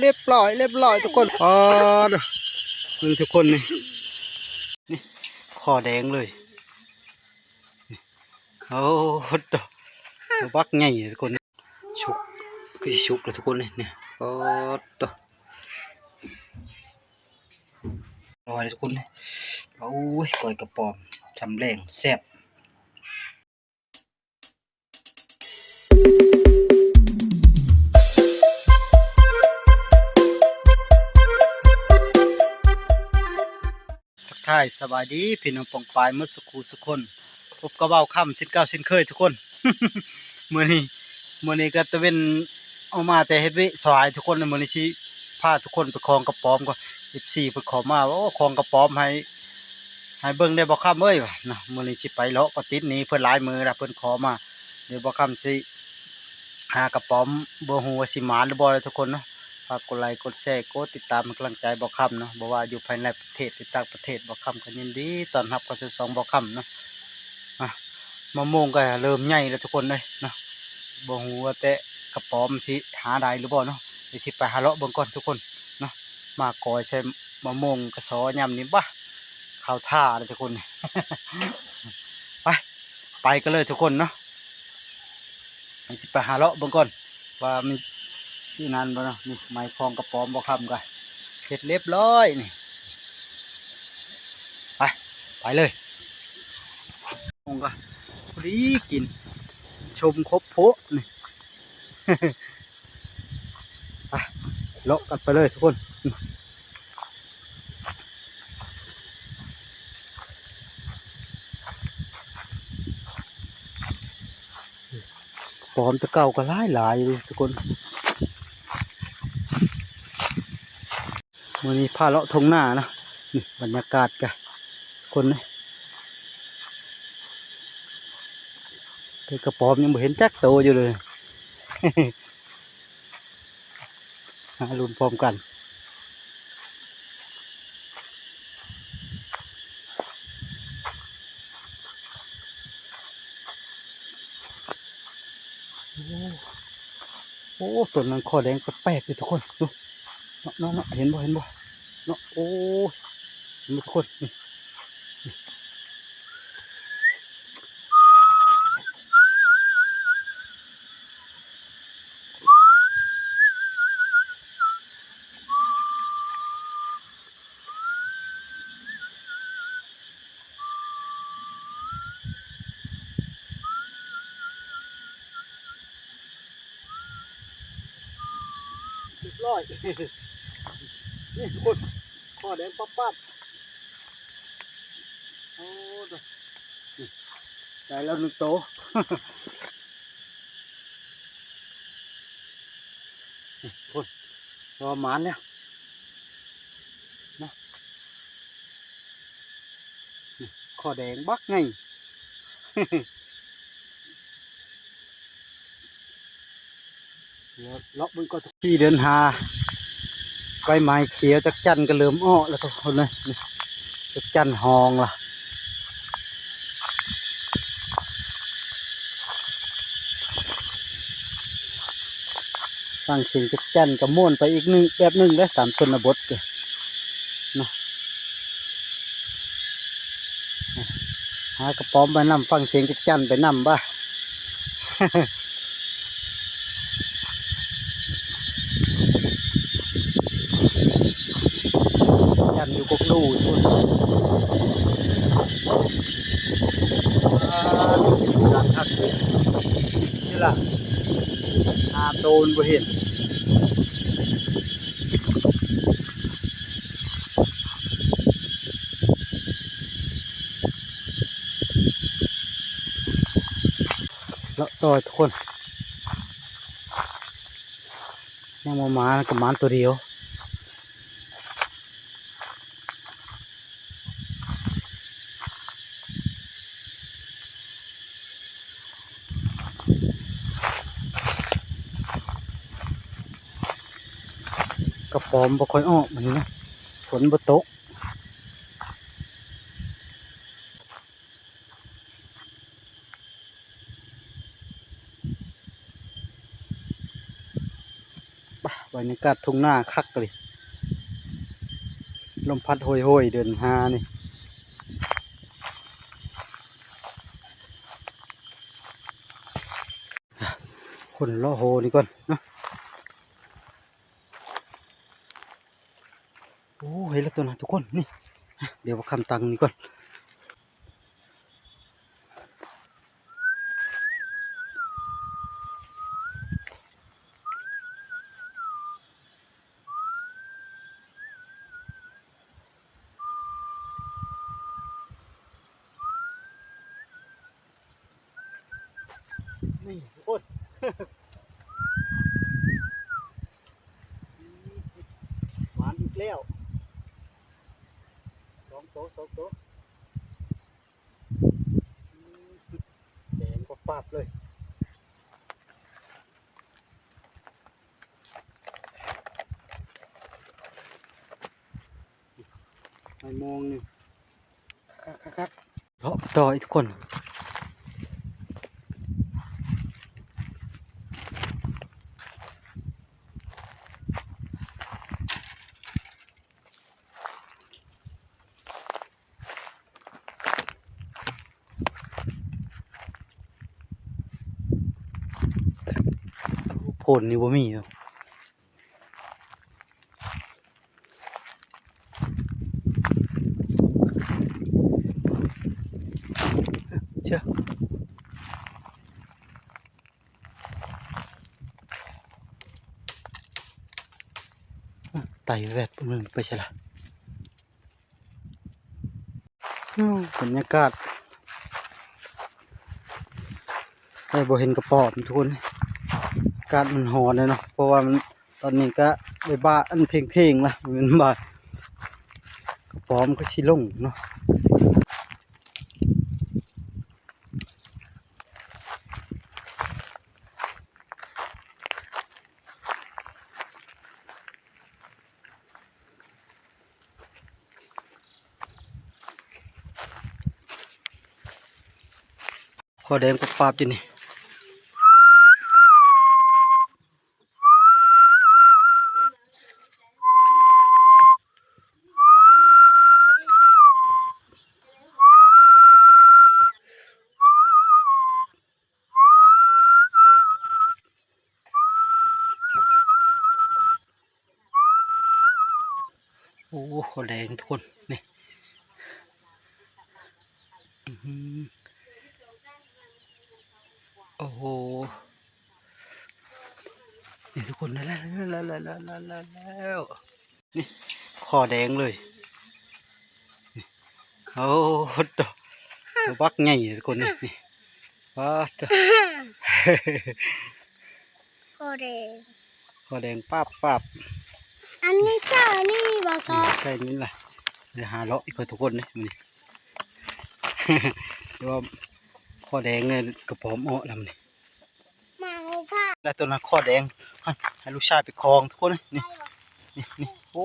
ຮຽບຮ້ອຍ ຮຽບຮ້ອຍທຸກຄົນ. ອໍ ເບິ່ງທຸກຄົນນີ້ ນີ້ ຄໍແດງເລີຍ. ໂອ້ໂຕ ບັກໃຫຍ່ທຸກຄົນ. ສຸກ ຄືຊິສຸກແລ້ວທຸກຄົນເອີຍ ນີ້. ໂອ້ໂຕ ລອຍທຸກຄົນເອີຍ. ໂອ້ຍ ກ້ອຍກະປອມ ຊຳແລງ ແຊບ. ທັກທາຍສະບາຍດີພີ່ນ້ອງປ້ອງປາຍໝົດສູ່ຄູ່ສູ່ຄົນ. ພົບກັບບ່າວຄຳເຊັ່ນເກົ່າເຊັ່ນເຄີຍທຸກຄົນ. ມື້ນີ້ ມື້ນີ້ກໍຕາເວັນອອກມາແຕ່ເຮັດວຽກສາຍທຸກຄົນ. ມື້ນີ້ຊິພາທຸກຄົນໄປຄອງກະປອມກ່ອນ. ເອັຟຊີເພິ່ນຂໍມາ ໂອ້ ຄອງກະປອມໃຫ້ ໃຫ້ເບິ່ງແດ່ບ່າວຄຳເອີຍ ວ່າເນາະ. ມື້ນີ້ຊິໄປເລາະກໍຕິດໜີ້ເພິ່ນຫຼາຍມື້ລະ ເພິ່ນຂໍມາ. ດຽວບ່າວຄຳຊິຫາກະປອມ ບໍ່ຮູ້ວ່າຊິໝານຫຼືບໍ່ເດີທຸກຄົນເນາະ. ຝາກກົດໄລ ກົດແຊ ກົດຕິດຕາມໃຫ້ກຳລັງໃຈບ່າວຄຳເນາະ. ບໍ່ວ່າຢູ່ພາຍໃນປະເທດ ຫຼືຕ່າງປະເທດ ບ່າວຄຳກໍຍິນດີຕ້ອນຮັບເຂົ້າສູ່ຊ່ອງບ່າວຄຳເນາະ. ອ່ະ ມະມ່ວງກໍເລີ່ມໃຫຍ່ແລ້ວທຸກຄົນເອີຍເນາະ. ບໍ່ຮູ້ວ່າແຕ່ກະປອມຊິຫາໄດ້ຫຼືບໍ່ເນາະ. ດຽວຊິໄປຫາເລາະເບິ່ງກ່ອນທຸກຄົນເນາະ. ມາກອຍໃສ່ມະມ່ວງກະຊໍຍາມນີ້ ບາ ເຂົ້າທ່າເລີຍທຸກຄົນ. ໄປ ໄປກັນເລີຍທຸກຄົນເນາະ. ດຽວຊິໄປຫາເລາະເບິ່ງກ່ອນວ່າມັນຊິນັ້ນບໍ່ເນາະ. ນີ້ໄມ້ຄອງກະປອມບ່າວຄຳກໍເຮັດຮຽບຮ້ອຍນີ້. ໄປ ໄປເລີຍ. ໂມງກໍພໍດີກິນ ຊົມຄົບໂພະນີ້. ໄປ ເລາະກັນໄປເລີຍທຸກຄົນ. ປອມແຕ່ເກົ່າກໍຫຼາຍໆຢູ່ເດ້ທຸກຄົນ. ມື້ນີ້ພາເລາະທົ່ງນາເນາະ. ນີ້ບັນຍາກາດກະຄົນເດ້ ແຕ່ກະປອມຍັງບໍ່ເຫັນຈັກໂຕຢູ່ເລີຍ. ຫາລຸ້ນພ້ອມກັນ. ໂອ້ ໂອ້ ຕົ້ນນັ້ນຄໍແດງແປກໆຢູ່ທຸກຄົນ ດູເນາະ ເນາະ ເນາະ ເຫັນບໍ່ ເຫັນບໍ່ເນາະ. ໂອ້ຍ ເຫັນບໍ່ທຸກຄົນ ນີ້ ຮຽບຮ້ອຍ ນີ້ທຸກຄົນ ຄໍແດງປັບໆ. ໂອ້ ໄດ້ແລ້ວໜຶ່ງໂຕ ນີ້ທຸກຄົນ ພໍໝານແລ້ວເນາະ. ນີ້ ຄໍແດງບັກໃຫຍ່. ເລາະ ເລາະເບິ່ງກ່ອນ ທີ່ເດີນຫາໃບໄມ້ຂຽວ ຈັກຈັນກໍເລີ່ມອອກແລ້ວທຸກຄົນເອີຍ. ນີ້ ຈັກຈັນຮ້ອງລະ ຟັງສຽງຈັກຈັ່ນກໍມ່ວນໄປອີກໜຶ່ງ ແບບໜຶ່ງເດ້ ຕາມຊົນນະບົດເນາະ. ຫາກະປອມໄປນຳ ຟັງສຽງຈັກຈັ່ນໄປນຳບາ. ຈັນຢູ່ກົກລູພຸ້ນ ອ່າ ການຄັກເດ້ ນີ້ລະ ຫາໂຕມັນບໍ່ເຫັນ. ເລາະຕໍ່ທຸກຄົນ ຍັງບໍ່ມາ ກະໝານໂຕດຽວ. ກະປອມບໍ່ຄ່ອຍອອກມື້ນີ້ນະ ຝົນບໍ່ຕົກ. ປະ ບັນຍາກາດທົ່ງນາຄັກເລີຍ ລົມພັດໂຫຍໆ ເດືອນຫ້ານີ້. ຄົນເລາະໂຮນີ້ກ່ອນເນາະ. ໂອ້ ເຫັນແລ້ວຕົວນະທຸກຄົນ ນີ້ ດຽວເອົາຄຳຕັງນີ້ກ່ອນ. ນີ້ທຸກຄົນ ໝານອີກແລ້ວ ສອງໂຕ ສອງໂຕ ແດງປາບໆ ເລີຍ. ໃບມອງນີ້ ຄັກໆໆ ເລາະຕໍ່ອີກທຸກຄົນ. ໂພນນີ້ບໍ່ມີເນາະ. ເຊື່ອ ໄຕແວດ ມັນໄປໃສລະ? ໂອ້ ບັນຍາກາດ ແຕ່ບໍ່ເຫັນກະປອມທຸກຄົນ ອາກາດມັນຮ້ອນແລ້ວເນາະ ເພາະວ່າມັນ ຕອນນີ້ກະໄດ້ບ່າຍ ອັນ ທ່ຽງໆ ລະ ແມ່ນບ່າຍ ກະປອມກໍຊິລົງເນາະ. ຂໍແດງປາບໆ ຢູ່ນີ້. ໂອ້ ຂໍແດງທຸກຄົນ ນີ້ ອື ໂອ້ໂຫ ນີ້ທຸກຄົນ ໄດ້ແລ້ວ ໄດ້ແລ້ວ ໄດ້ແລ້ວ ນີ້ ຂໍແດງເລີຍ ນີ້ ໂອ້ໂຫ ໂຕບັກໃຫຍ່ເລີຍທຸກຄົນ ນີ້ ນີ້ ປາດ ຂໍແດງ ຂໍແດງປາບໆ ອັນນີ້ໃຊ່ອັນນີ້ບໍ່? ນີ້ໃຊ່ນີ້ລະ ດຽວຫາເລາະອີກເພື່ອທຸກຄົນເດ້ມື້ນີ້ ແຕ່ວ່າຂໍແດງກະປອມເອາະລຳນີ້ ມາເອົາຜ້າ ແລ້ວຕົວນັ້ນຂໍແດງ ໃຫ້ລູກຊາຍໄປຄອງທຸກຄົນເດ້ ນີ້ ນີ້ ນີ້ ໂອ້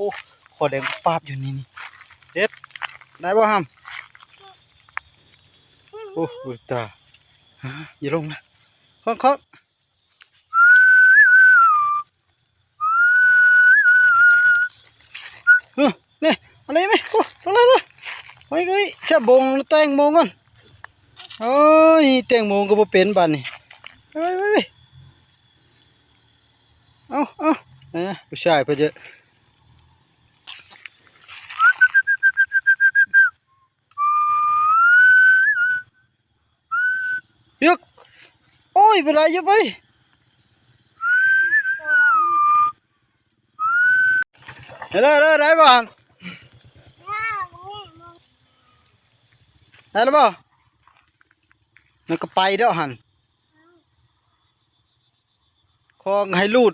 ຂໍແດງປາບຢູ່ນີ້ ນີ້ ເຮັດໄດ້ບໍ່ຫຳ? ໂອ້ ຕາ ຢ່າລົງນະ ຄອງ ຄອງ. ເອີ ນີ້ ອັນນີ້ ນີ້ ໂອ້ ລົງແລ້ວ ໄປ ເອີຍ ຈະບົງແຕງໂມກ່ອນ ໂອ້ຍ ແຕງໂມກໍບໍ່ເປັນບາດນີ້ ໄປ ໄປ ໄປ ເອົາ ເອົາ ເອີ ຜູ້ຊາຍເພິ່ນຈະ ຍົກ ໂອ້ຍ ບໍ່ໄດ້ ຢ່າໄປ ເດີ ເດີ ໄດ້ບໍ່? ໄດ້ແລ້ວບໍ່? ມັນກໍໄປແລ້ວຫັ້ນ. ຄອງໃຫ້ຫຼຸດ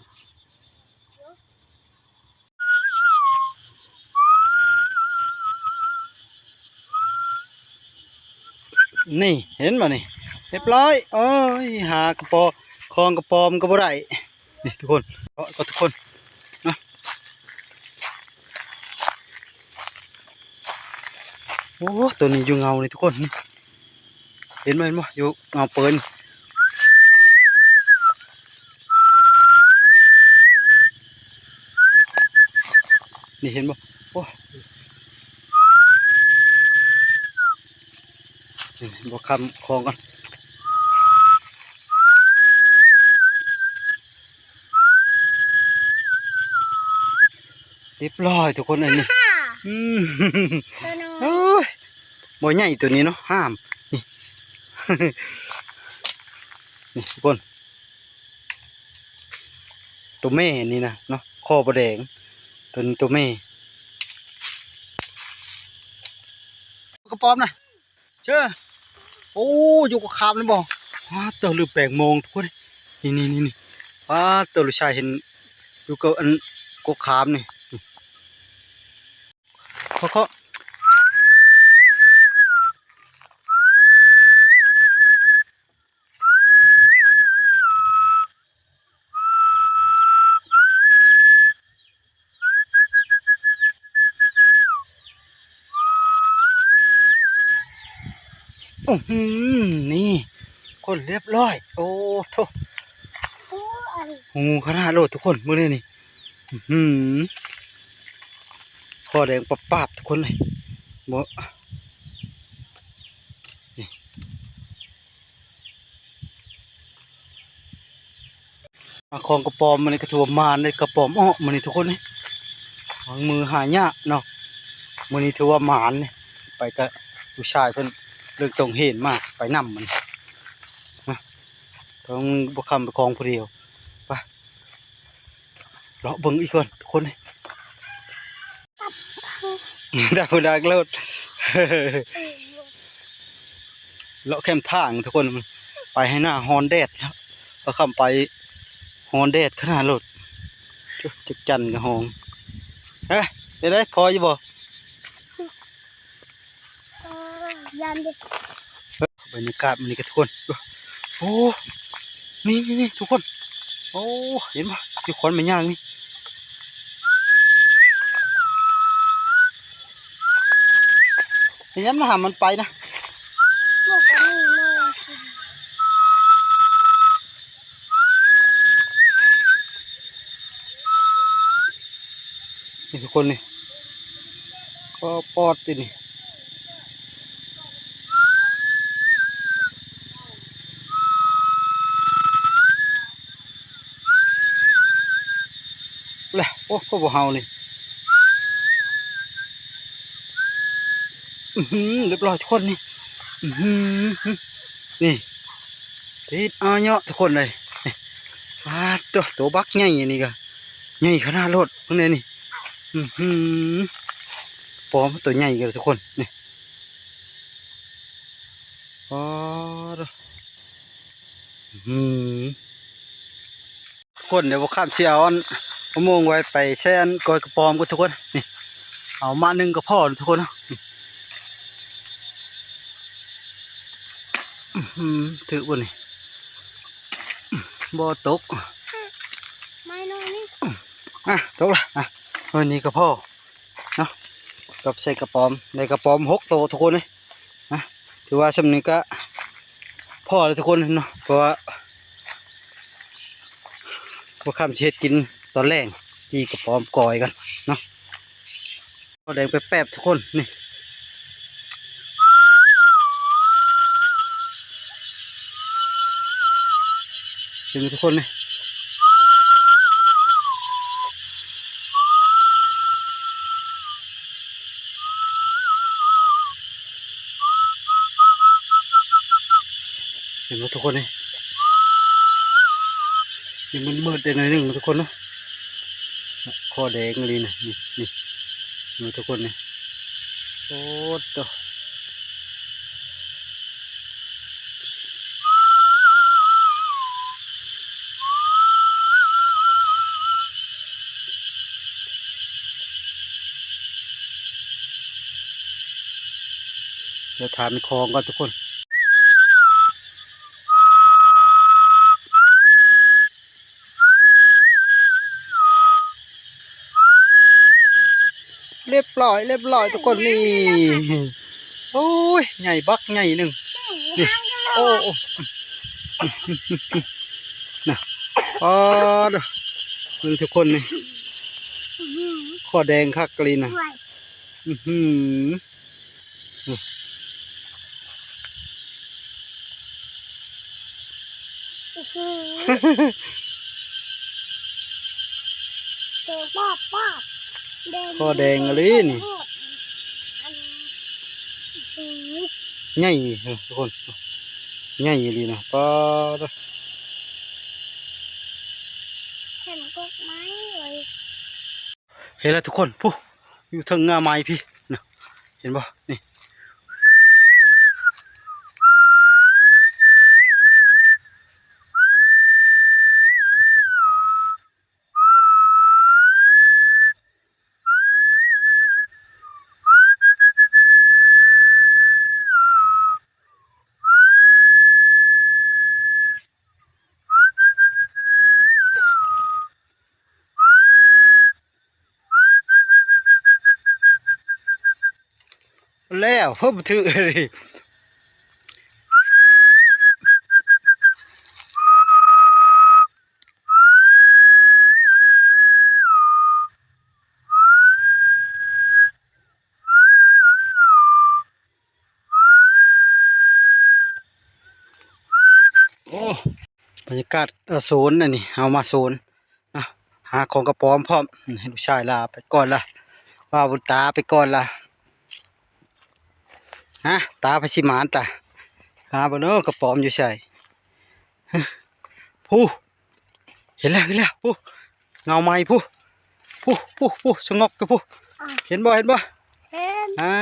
ນີ້ ເຫັນບໍ່ນີ້? ຮຽບຮ້ອຍ ໂອ້ຍ ຫາກະປອມ ຄອງກະປອມກໍບໍ່ໄດ້ ນີ້ທຸກຄົນ ເກາະກໍທຸກຄົນນະ. ໂອ້ ຕົວນີ້ຢູ່ເງົານີ້ທຸກຄົນ ນີ້ ເຫັນບໍ່ ເຫັນບໍ່ ຢູ່ເງົາເປີນ. ນີ້ເຫັນບໍ່? ໂອ້ຍ ນີ້ບໍ່ຄຳຄອງກ່ອນ ຮຽບຮ້ອຍທຸກຄົນເອີຍນີ້. ອືມ ໂຕນ້ອຍ ໂອ້ຍ ບໍ່ໃຫຍ່ໂຕນີ້ເນາະ ຫ້າມ ນີ້ ນີ້ທຸກຄົນ ໂຕແມ່ນີ້ນະເນາະ ຄໍບໍ່ແດງ ໂຕນີ້ໂຕແມ່ ກະປອມນະ ເຊີ ໂອ້ ຢູ່ກອກຂາມນີ້ບໍ່? ວ້າ ເຕີ ຫຼືແປງມອງທຸກຄົນ ນີ້ໆໆ ວ້າ ເຕີ ລູກຊາຍເຫັນຢູ່ກະ ອັນ ກອກຂາມນີ້ ນີ້ ເຄາະໆ ອື້ຫື ນີ້ ຄົນຮຽບຮ້ອຍ ໂອ້ໂທ້ ໂອ້ຍ ງູຂະໜາດໂລດທຸກຄົນ ເບິ່ງແດ່ນີ້ ອື້ຫື ຄໍແດງປາບໆ ທຸກຄົນເອີຍ ບໍ່ ນີ້ ມາຄອງກະປອມມື້ນີ້ກະຖືວ່າໝານເດ້ ກະປອມອອກມື້ນີ້ທຸກຄົນເອີຍ ຫາງມື້ຫາຍາກເນາະ ມື້ນີ້ຖືວ່າໝານເດ້ ໄປກະລູກຊາຍເພິ່ນເລີກຕົງເຫັນມາ ໄປນຳມັນ ນະ ຕ້ອງບໍ່ຄຳໄປຄອງຜູ້ດຽວ ໄປ ເລາະເບິ່ງອີກກ່ອນທຸກຄົນ ດາວດາກໂລດ ເລາະແຄມທາງທຸກຄົນ ໄປໃຫ້ໜ້າຮ້ອນແດດ ບໍ່ຄຳໄປຮ້ອນແດດຂະໜາດໂລດ ຈັກຈັນກະຮ້ອງ ເອີ ເປັນໃດພໍຢູ່ບໍ່? ເອີ ຢ້ານເດ້ ບັນຍາກາດມື້ນີ້ກະທຸກຄົນ ໂອ້ ນີ້ໆໆ ທຸກຄົນ ໂອ້ ເຫັນບໍ່ ຢູ່ຄອນໄມ້ຍາງນີ້ ພະຍາຍາມນະຫາມັນໄປນະ ນີ້ທຸກຄົນນີ້ ກໍປອດຕິນີ້ ແລະ ໂອ້ ຄືບໍ່ເຫົ່ານີ້ ອື້ຫື ຮຽບຮ້ອຍທຸກຄົນນີ້ ອື້ຫື ນີ້ ຕິດອາເຍາະທຸກຄົນເອີຍ ນີ້ ປາດໂທ້ ໂຕບັກໃຫຍ່ ອັນນີ້ກະໃຫຍ່ຂະໜາດໂລດ ເບິ່ງແດ່ນີ້ ອື້ຫື ປອມໂຕໃຫຍ່ກະທຸກຄົນ ນີ້ ປາດໂທ້ ອື້ຫື ທຸກຄົນ ດຽວບໍ່ຄຳຊິເອົາອັນ ມະມ່ວງໄວ້ໄປໃສ່ອັນກອຍກະປອມກ່ອນທຸກຄົນ ນີ້ ເອົາມາໜຶ່ງກະພໍທຸກຄົນເນາະ ນີ້ ອື້ຫື ຖືກບໍ່ນີ້ ບໍ່ຕົກ ໄມ້ນ້ອຍນີ້ ອ່ະ ຕົກລະ ອ່ະ ໜ່ວຍນີ້ກະພໍ ເນາະ ກັບໃສ່ກະປອມ ໄດ້ກະປອມຫົກໂຕທຸກຄົນເອີຍ ນະ ຖືວ່າຊ່ຳນີ້ກະພໍແລ້ວທຸກຄົນເນາະ ເພາະວ່າບໍ່ຄຳຊິເຮັດກິນຕອນແລງ ຈີ່ກະປອມກອຍກ່ອນເນາະ ພໍແດງແປບໆ ທຸກຄົນ ນີ້ ເຫັນບໍ່ທຸກຄົນນີ້ ເຫັນບໍ່ທຸກຄົນນີ້ ຊິມືດໆ ແດ່ໜ້ອຍໜຶ່ງທຸກຄົນເນາະ ຄໍແດງອີ່ຫຼີນະ ນີ້ ນີ້ ເຫັນບໍ່ທຸກຄົນນີ້ ໂອ້ໂຕ ດຽວຖາມໃນຄອງກ່ອນທຸກຄົນ ຮຽບຮ້ອຍ ຮຽບຮ້ອຍທຸກຄົນນີ້ ໂອ້ຍ ໃຫຍ່ບັກໃຫຍ່ໜຶ່ງ ນີ້ ໂອ້ ໂອ້ ນະ ອໍ ເບິ່ງທຸກຄົນນີ້ ຄໍແດງຄັກອີ່ຫຼີນະ. ໂອ້ຍ ອືຫື ໂອ້ໂຫ ແດງປອບໆ ແດງ ຄໍແດງອີ່ຫຼີນີ້. ອັນ ອືມ ໃຫຍ່ນີ້ທຸກຄົນ ໃຫຍ່ອີ່ຫຼີນະ. ປາດ ແຂນກົກໄມ້ເລີຍ. ເຫັນແລ້ວທຸກຄົນ ພຸ້ນ ຢູ່ເທິງງ່າໄມ້ພີ້ນະ ເຫັນບໍ່ນີ້. ແລ້ວ ເພິ່ນຖືກເລີຍ. ໂອ້ ບັນຍາກາດ ເອີ ສວນອັນນີ້ ເຮົາມາສວນ ນະ ຫາຂອງກະປອມພ້ອມ. ໃຫ້ລູກຊາຍລາໄປກ່ອນລະ ວ່າບຸນຕາໄປກ່ອນລະ. ຮະ ຕາ ໃຜຊິໝານຕາ ຫາເບິ່ງເດີ ກະປອມຢູ່ໃສ. ພຸ້ນ ເຫັນແລ້ວ ເຫັນແລ້ວ ພຸ້ນ ເງົາໃໝ່ພຸ້ນ ພຸ້ນ ພຸ້ນ ສະຫງົບຢູ່ພຸ້ນ. ເຫັນບໍ່ ເຫັນບໍ່? ເຫັນ. ອັ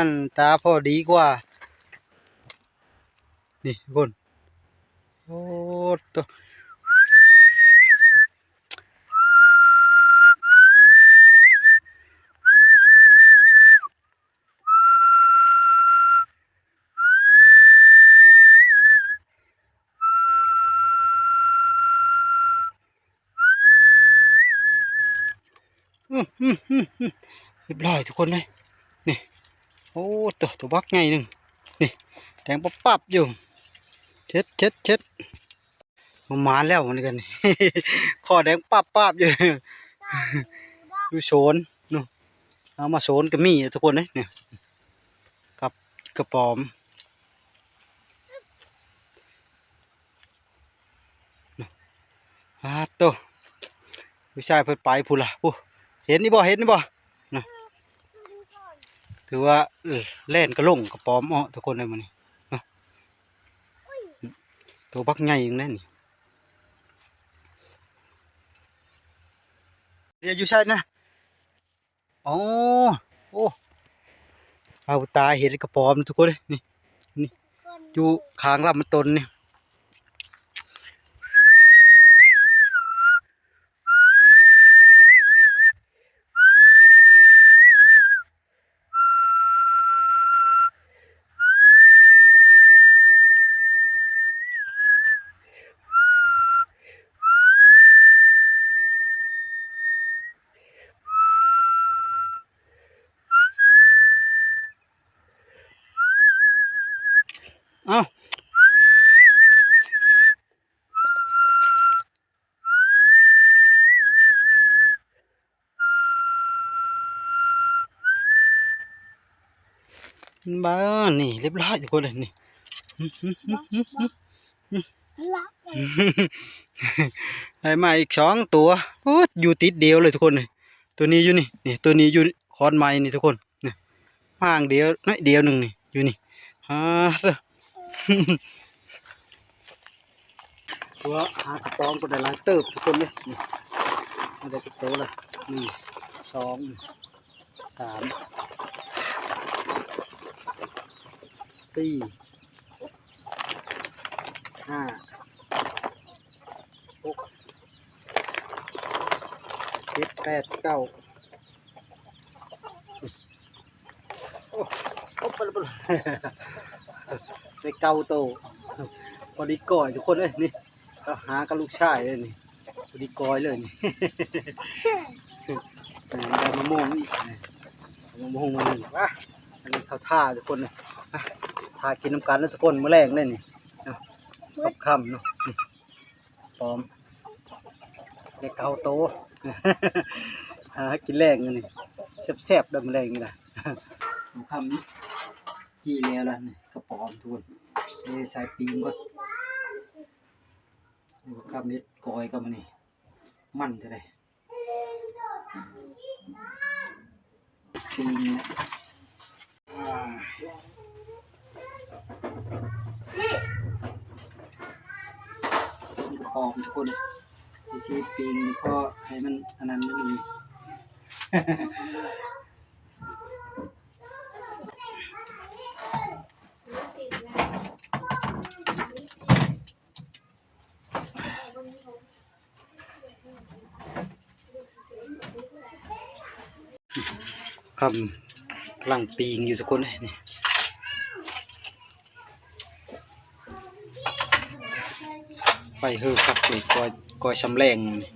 ນ ຕາພໍດີກວ່າ ນີ້ທຸກຄົນ ໂອ້ໂຕ. ອືມ ອືມ ອືມ ອືມ ຮຽບຮ້ອຍທຸກຄົນເອີຍ ນີ້. ໂອ້ ໂຕ ໂຕບັກໃຫຍ່ໜຶ່ງ ນີ້ ແດງປັບໆຢູ່. ເຈັດ ເຈັດ ເຈັດ ໝານແລ້ວມື້ນີ້ກັນ ຄໍແດງປັບໆຢູ່ ຢູ່ສວນເນາະ. ເອົາມາສວນກໍມີທຸກຄົນເອີຍ ນີ້ ກັບກະປອມ. ອາໂຕ ຜູ້ຊາຍເພິ່ນໄປພຸ້ນລະ ຜູ້ ເຫັນນີ້ບໍ່ ເຫັນນີ້ບໍ່ນະ. ຖືວ່າ ເອີ ແລ່ນກະຫຼົງກະປອມເອາະທຸກຄົນເອີຍມື້ນີ້ນະ. ໂຕບັກໃຫຍ່ໜຶ່ງແລ້ວນີ້ ດຽວຢູ່ໃສນະ? ອໍ ໂອ້ ເອົາຕາເຫັນກະປອມທຸກຄົນເອີຍ ນີ້ ນີ້ ຢູ່ຂ້າງລຳຕົ້ນນີ້. ເອົ້າ ບ້ານນີ້ຮຽບຮ້ອຍທຸກຄົນເອີຍນີ້. ລັກເລີຍ ໄດ້ມາອີກສອງຕົວ. ໂອ້ ຢູ່ຕິດດຽວເລີຍທຸກຄົນເອີຍ. ຕົວນີ້ຢູ່ນີ້ ນີ້ ຕົວນີ້ຢູ່ຄອນໄມ້ນີ້ທຸກຄົນ. ນີ້ ຫາງດຽວ ໜ້ອຍດຽວໜຶ່ງນີ້ ຢູ່ນີ້. ອາ ເອີ ຖືວ່າຫາກະປອມກໍໄດ້ຫຼາຍເຕີບທຸກຄົນເດ້. ນີ້ ມາໄດ້ຈັກໂຕລະ? ໜຶ່ງ ສອງ ສາມ ສີ່ ຫ້າ ຫົກ ເຈັດ ແປດ ເກົ້າ. ໂອ້ ໂອ້ ໄປແລ້ວ ໄປແລ້ວ ໄດ້ເກົ້າໂຕ. ພໍດີກ້ອຍທຸກຄົນເອີຍນີ້ ເຮົາຫາກັບລູກຊາຍເລີຍນີ້ ພໍດີກ້ອຍເລີຍນີ້. ໄດ້ມະມ່ວງອີກ ມະມ່ວງມາໜຶ່ງ. ອ່ະ ອັນນີ້ເຂົ້າທ່າທຸກຄົນເອີຍ ຖ້າກິນນຳກັນເດີທຸກຄົນ ມື້ແລງເດ້ນີ້ ເນາະ ຄ່ຳໆເນາະ. ນີ້ ປອມ ໄດ້ເກົ້າໂຕ. ຫາກິນແລງຢູ່ນີ້ ແຊບໆ ດອກ ມື້ແລງນີ້ນະ. ຫົວຄ່ຳນີ້ ຈີ່ແລ້ວລະນີ້ ກະປອມທຸກຄົນ. ເອີ ໃສ່ປີ້ງກ່ອນ ຫົວຄ່ຳເຮັດກ້ອຍກັບມື້ນີ້ ມັນແທ້ໃດ. ປີ້ງ ອ່າ ກະປອມທຸກຄົນ ຊິປີ້ງພໍໃຫ້ມັນອັນນັ້ນໜຶ່ງ. ຄ່ຳ ກຳລັງປີ້ງຢູ່ທຸກຄົນເອີຍ ນີ້ ໄຟເຮີຄັກເລີຍ ກ້ອຍ ກ້ອຍຊຳແລງນີ້.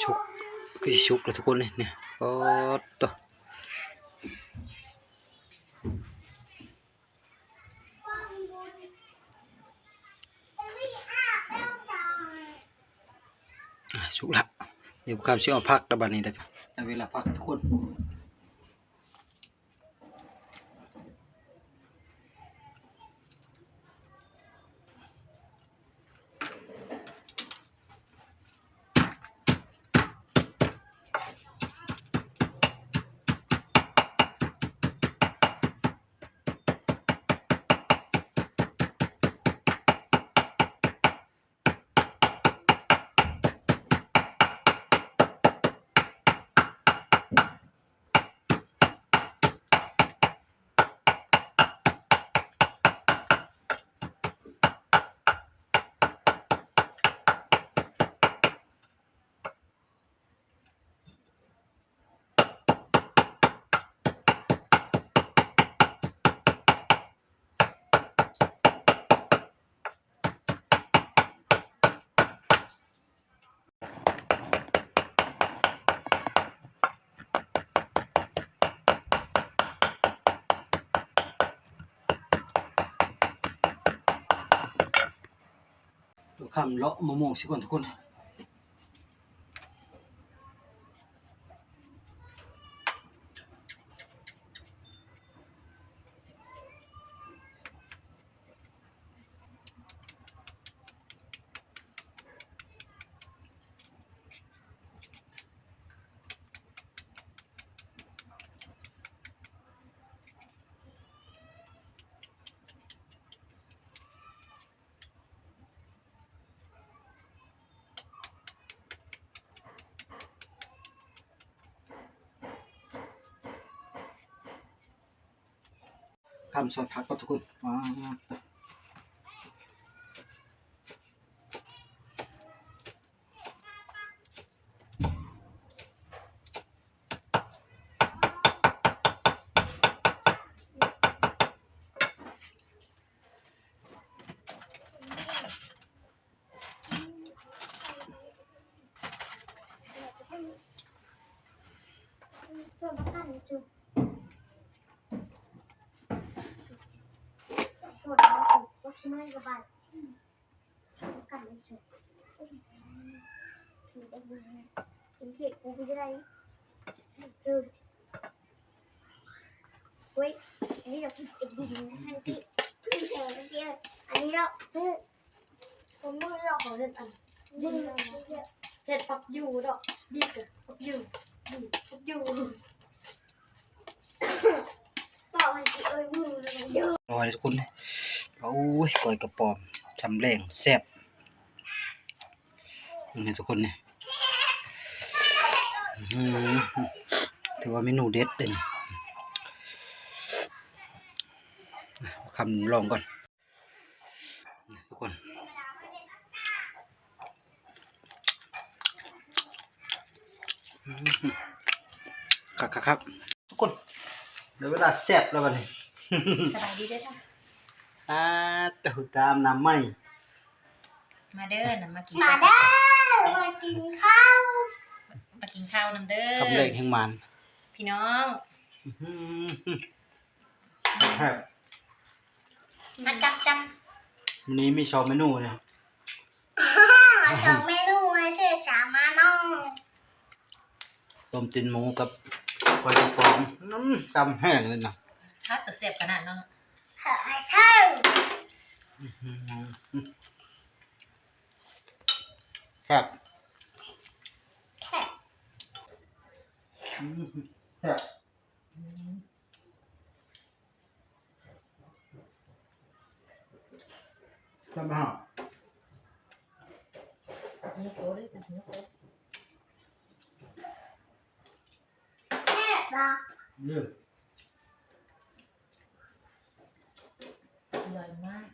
ສຸກ ຄືຊິສຸກແລ້ວທຸກຄົນເອີຍ ນີ້ ປາດໂທ້ ອ່າ ສຸກລະ. ດຽວຂ້າມຊິເອົາຜັກລະບາດນີ້ ໄດ້ເວລາຜັກທຸກຄົນ. ຄ່ຳເລາະມະມ່ວງຊິກ່ອນທຸກຄົນ. ຂ້າມຊອຍຜັກກ່ອນທຸກຄົນ. ວ້າວ. ເຫັນເຂດກູຄືຈະໄດ້ ເອີ ເວີຍ ອັນນີ້ເນາະ ອັນນີ້ເນາະ ເອີ ເຮັດຜັກຢູ່ດອກ ດິບກະຜັກຢູ່ ດິບຜັກຢູ່. ໂອ້ຍ ທຸກຄົນ ໂອ້ຍ ກ້ອຍກະປອມ ຊຳແລງ ແຊບ ນີ້ທຸກຄົນນີ້ ອື ຖືວ່າເມນູເດັດເດ້ນີ້ ອ່ະ ຄຳລອງກ່ອນ. ທຸກຄົນ ອືມ ຄັກໆໆ ທຸກຄົນ ໄດ້ເວລາແຊບແລ້ວບັດນີ້. ສະບາຍດີເດີທ່ານ ອ່າ ເຕົ້າຕາມນ້ຳໃໝ່ ມາເດີນະ ມາກິນ ມາເດີ ມາກິນເຂົ້າ ມາກິນເຂົ້ານຳເດີ ຄຳແລກແຫ່ງໝານ ພີ່ນ້ອງ ອື ມາຈັບ ຈັບ ມື້ນີ້ມີສອງເມນູເນາະ ສອງເມນູ ໃຫ້ຊື່ສາມມາເນາະ ຕົ້ມຕີນໝູກັບກ້ອຍກະປອມ ອືມ ຕຳແຫ້ງເລີຍນະ ຄັກ ຕາແຊບຂະໜາດເນາະ ເອີ ແຊບ ແຊບ ອືມ ແຊບ ແຊບບໍ່? ແຊບບໍ່? ເອີ ອະລ່ອຍມາກ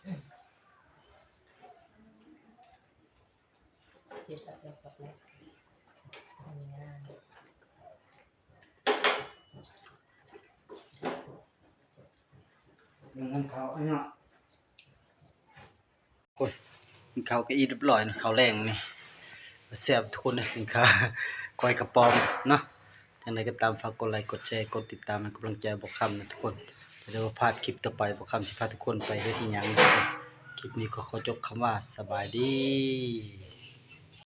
ອືມ ເສດແລ້ວກັບແລ້ວ ນີ້ນະ ກິນເຂົ້າ ກິນເຂົ້າກໍອີ່ມຮຽບຮ້ອຍເນາະ ເຂົ້າແລງນີ້ ແຊບທຸກຄົນເດີ ກິນເຂົ້າ ກ້ອຍກະປອມເນາະ ຈັ່ງໃດກໍຕາມ ຝາກກົດໄລ ກົດແຊ ກົດຕິດຕາມ ໃຫ້ກຳລັງໃຈບ່າວຄຳນະທຸກຄົນ ຈະໄດ້ບໍ່ພາດຄລິບຕໍ່ໄປ ບ່າວຄຳຊິພາທຸກຄົນໄປເຮັດອີ່ຫຍັງ. ຄລິບນີ້ກໍຂໍຈົບຄຳວ່າ ສະບາຍດີ.